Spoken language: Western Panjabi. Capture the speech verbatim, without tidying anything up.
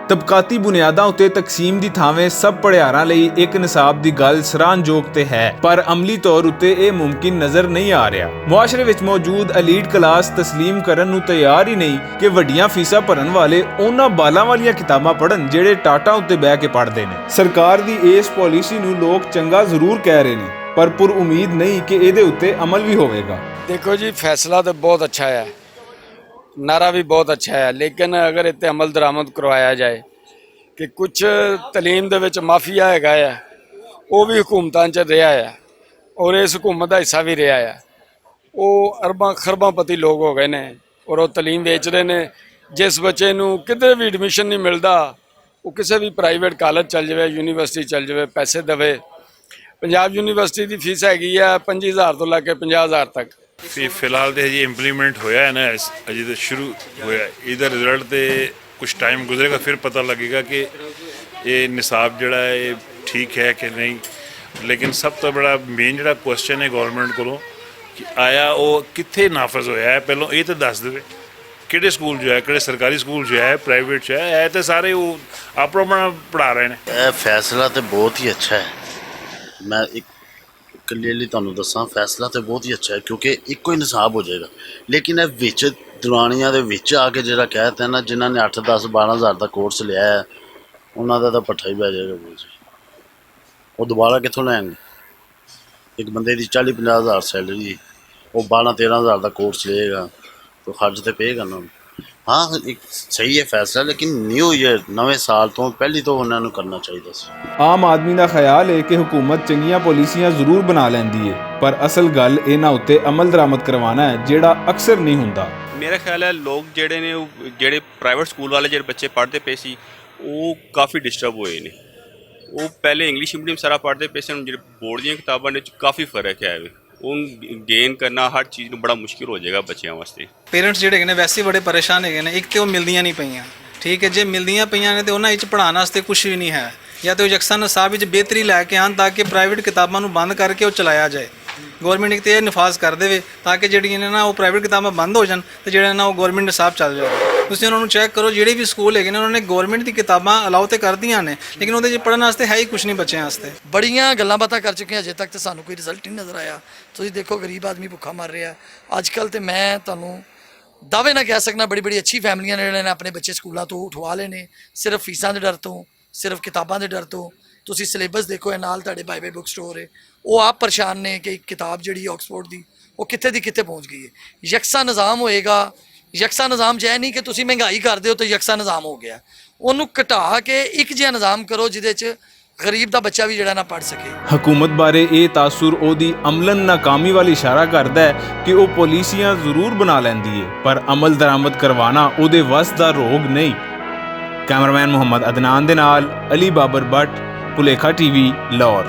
طبقاتی بنیاداں اتے تقسیم دی تھاویں سب پڑھیاراں لئی اک نصاب دی گل سرانجوگ تے ہے، پر عملی طور اتے ایہہ ممکن نظر نہیں آ رہیا۔ معاشرے وچ موجود الیٹ کلاس تسلیم کرن نوں تیار ہی نہیں کہ وڈیاں فیساں بھرن والے انہاں بالاں والیاں کتاباں پڑھن جہڑے ٹاٹاں اتے بہہ کے پڑھدے نے۔ سرکار دی ایس پالیسی نوں لوک چنگا ضرور کہہ رہے نے، پر پر امید نہیں کہ ایہدے اتے عمل وی ہووے گا۔ دیکھو جی، فیصلہ تے بہت اچھا ہے، نعرہ وی بہت اچھا ہے، لیکن اگر اتھے عمل درآمد کروایا جائے کہ کچھ تعلیم دے وچ مافیا ہے گا ہے، وہ وی حکومتاں چ رہیا ہے اور اس حکومت دا حصہ وی رہیا ہے۔ وہ ارباں خرباں پتی لوگ ہو گئے نے اور وہ تعلیم ویچ رہے نے۔ جس بچے نوں کدھر وی ایڈمیشن نہیں ملدا، وہ کسے وی پرائیویٹ کالج چل جاوے، یونیورسٹی چل جاوے، پیسے دے۔ پنجاب یونیورسٹی دی فیس ہے گئی ہے پنجی ہزار تو لے کے پنجاہ ہزار تک۔ فی الحال تے ہجے امپلیمنٹ ہویا ہے نا، اجے تے شروع ہویا ہے۔ ادھر رزلٹ تے کچھ ٹائم گزرے گا، پھر پتہ لگے گا کہ یہ نصاب جڑا ہے یہ ٹھیک ہے کہ نہیں۔ لیکن سب تو بڑا مین جڑا کوسچن ہے گورنمنٹ کولوں کہ آیا وہ کتھے نافذ ہویا ہے، پہلوں یہ تے دس دے۔ کہڑے سکول جو ہے، کہڑے سرکاری سکول جو ہے، پرائیویٹ جو ہے، یہ تے سارے وہ اپنا اپنا پڑھا رہے ہیں۔ یہ فیصلہ تے بہت ہی اچھا ہے۔ میں ایک کلیئرلی تہانوں دساں، فیصلہ تے بہت ہی اچھا ہے کیونکہ ایک کوئی نصاب ہو جائے گا۔ لیکن یہ وچ دلانیاں دے وچ آ کے جڑا کہہ تے نا، جنہاں نے اٹھ دس بارہ ہزار دا کورس لیا ہے، انہاں دا تاں پٹھا ہی پہ جائے گا بول جی۔ وہ دوبارہ کتھوں لین گے؟ ایک بندے دی چالی پنجاہ ہزار سیلری، وہ بارہ تیرہ ہزار دا کورس لے گا، تو خرچ تے پے کرنا۔ ہاں، ایک صحیح ہے فیصلہ، لیکن نیو ایئر، نویں سال تو پہلی تو انہاں نوں کرنا چاہیدا سی۔ عام آدمی دا خیال ہے کہ حکومت چنگیاں پالیسیاں ضرور بنا لیندی ہے، پر اصل گل انہاں اُتے عمل درآمد کروانا ہے، جیہڑا اکثر نہیں ہوندا۔ میرا خیال ہے لوگ جیہڑے نے، جیہڑے پرائیویٹ سکول والے جیہڑے بچے پڑھدے پے سی، وہ کافی ڈسٹرب ہوئے نے۔ وہ پہلے انگلش میڈیم سارا پڑھدے پے سی، ہن جیہڑے بورڈ دیاں کتاباں نے کافی فرق ہے۔ ہن گین کرنا ہر چیز نوں بڑا مشکل ہو جائے گا بچیاں واسطے۔ پیرنٹس جیہڑے ہیگے نے ویسے بڑے پریشان ہیگے نے، ایک تے وہ ملدیاں نہیں پیاں، ٹھیک ہے، جے ملدیاں پیاں نے تے انہاں وچ پڑھانا واسطے کچھ وی نہیں ہے، یا تے وہ یکساں نصاب وچ بہتری لے کے آن تاکہ پرائیویٹ کتاباں نوں بند کر کے وہ چلایا جائے۔ گورنمنٹ ایک تے یہ نفاذ کر دے تاکہ جیہڑیاں نے نا وہ پرائیویٹ کتاباں بند ہو جان تے جیہڑا نا وہ گورنمنٹ نصاب چل جائے۔ تسی انہاں نوں چیک کرو، جیہڑے وی سکول ہیگے نے انہاں نے گورنمنٹ دی کتاباں الاؤ تے کر دیاں نے، لیکن اودے وچ پڑھن واسطے ہے ہی کچھ نہیں بچیاں واسطے۔ بڑیاں گلاں باتاں کر چکے ہیں، اجے تک تے سانوں کوئی رزلٹ نہیں نظر آیا۔ تسی دیکھو، غریب آدمی بھوکا مر رہا ہے۔ اج کل تے میں تانوں دعوے نہ کہہ سکنا، بڑی بڑی اچھی فیملیاں نے جڑے نے اپنے بچے سکولاں تو اٹھوا لینے، صرف فیساں دے ڈر تو، صرف کتاباں دے ڈر تو۔ تسی سلیبس دیکھو، اے نال تہاڈے بھائی بھائی بک سٹور ہے، او آپ پریشان نے کہ کتاب جڑی آکسفورڈ دی، او کتھے دی کتھے پہنچ گئی ہے۔ یکساں نظام ہوئے گا، یکساں نظام چ اے نہیں کہ تسی مہنگائی کر دیو تے یکساں نظام ہو گیا۔ اونوں گھٹا کے اک جہا نظام کرو جدے چ غریب دا بچہ وی جڑا نہ پڑھ سکے۔ حکومت بارے ایہہ تاثر اوہدی عملاً ناکامی والی اشارہ کردا ہے کہ اوہ پالیسیاں ضرور بنا لیندی ہے، پر عمل درآمد کروانا اوہدے وس دا روگ نہیں۔ کیمرامین محمد عدنان دے نال علی بابر بٹ، پلیکھا ٹی وی، لاہور۔